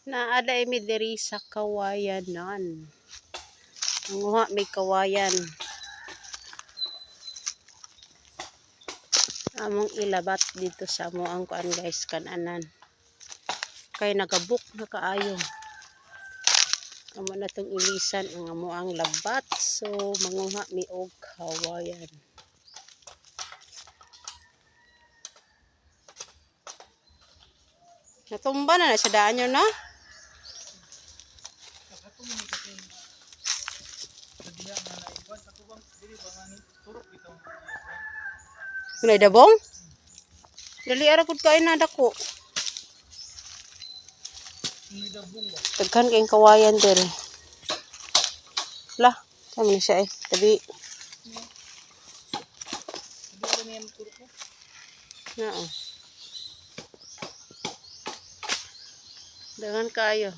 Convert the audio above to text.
Naa diay mi diri sa kawayanan. Manguha mig kawayan. Among ilabat dito sa amoang kuan, guys, kananan. Kay nagabuk na kaayo. Amo na tong ilisan ang amoang labat. So manguha mi og kawayan. Natumba na na sa daan yun, no? Sa diha nga naikuan sa kubang dili ba nga ni turok bitaw? Kunay dabong? Dali ara gud kain na dako. May dabong ba? Daghan kayong kawayan diri. Lah, sama na siya eh. Tabi. Hindi ba niya turok ko? Na oh. Daghan kaayo.